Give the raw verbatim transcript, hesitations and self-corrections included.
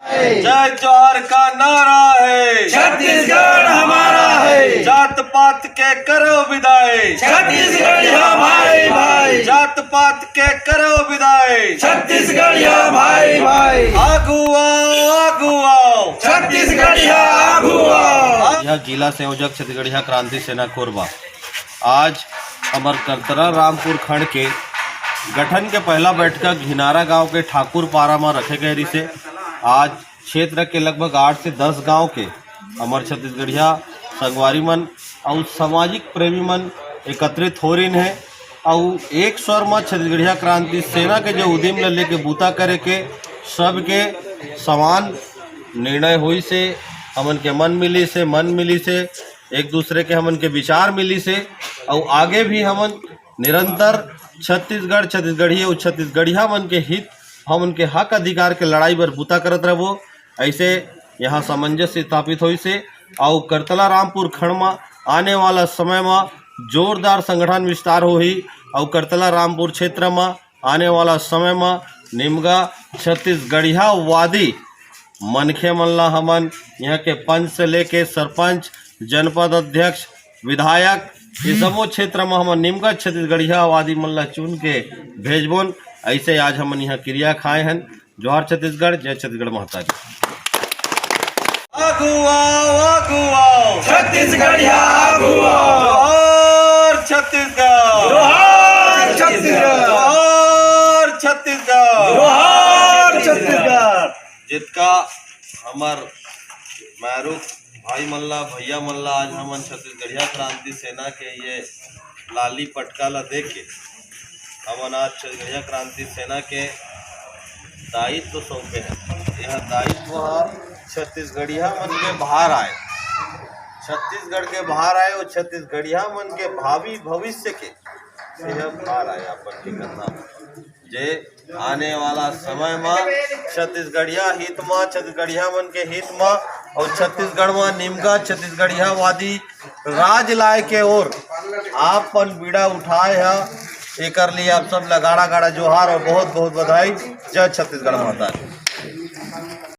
जय जोहार का नारा है। छत्तीसगढ़ हमारा है। जात पात के करो विदाई। छत्तीसगढ़िया भाई भाई। जात पात के करो विदाई। छत्तीसगढ़िया भाई भाई। आगू आओ, आगू आओ। छत्तीसगढ़िया आगू आओ। यह जिला संयोजक छत्तीसगढ़िया क्रांति सेना कोरबा। आज हमर करतला रामपुर खंड के गठन के पहला बैठका घिनारा गांव के ठाकुर पारा म रखे गए रिसे। आज क्षेत्र के लगभग आठ से दस गांव के हमर छत्तीसगढ़िया संगवारी मन अउ सामाजिक प्रेमी मन एकत्रित हो रिन हे अउ एक स्वर म छत्तीसगढ़िया क्रांति सेना के जो उद्यम ल लेके बूता करे के सबके समान निर्णय होइस हे। हमन के मन मिलिस हे, मन मिलिस हे, एक दूसरे के हमन के विचार मिलिस हे अउ आगे भी हमन निरंतर छत्तीसगढ़, छत्तीसगढ़ी अउ छत्तीसगढ़िया मन के हित, हमन के हक अधिकार के लड़ाई बर बूता करत रहबो। ऐसे यहाँ सामंजस्य स्थापित होइस हे अउ करतला रामपुर खंड म आने वाला समय म जोरदार संगठन विस्तार होही अउ करतला रामपुर क्षेत्र म आने वाला समय म निमगा छत्तीसगढ़ियावादी मनखे मन ला हमन यहाँ के पंच से लेके सरपंच, जनपद अध्यक्ष, विधायक, ये सबो क्षेत्र म हमन निमगा छत्तीसगढ़ियावादी मन ला चुन के भेजबोन। ऐसे आज हमन यहाँ किरिया खाए हन। जोहार छत्तीसगढ़, जय छत्तीसगढ़ महतारी। आगू आओ, आगू आओ। छत्तीसगढ़िया आगू आओ। जोहार छत्तीसगढ़। जोहार छत्तीसगढ़। जोहार छत्तीसगढ़। जोहार छत्तीसगढ़। जितका हमर मैरू भाई मन ला, भैया मन ला आज हमन छत्तीसगढ़िया क्रांति सेना के ये लाली पटका ला दे के हमन आज छत्तीसगढ़िया क्रांति सेना के दायित्व सौंपे हैं। यह दायित्व ह छत्तीसगढ़िया मन के भार आय, छत्तीसगढ़ के भार आय और छत्तीसगढ़िया मन के भावी भविष्य के यह भार आय अपन के करना, जे आने वाला समय म छत्तीसगढ़िया हित म, छत्तीसगढ़िया मन के हित म और छत्तीसगढ़ म निमगा छत्तीसगढ़ियावादी राज लाए के ओर आप मन बीड़ा उठाए ह। एकर लिए आप सब ला गाड़ा गाड़ा जोहार और बहुत बहुत बधाई। जय छत्तीसगढ़ महतारी।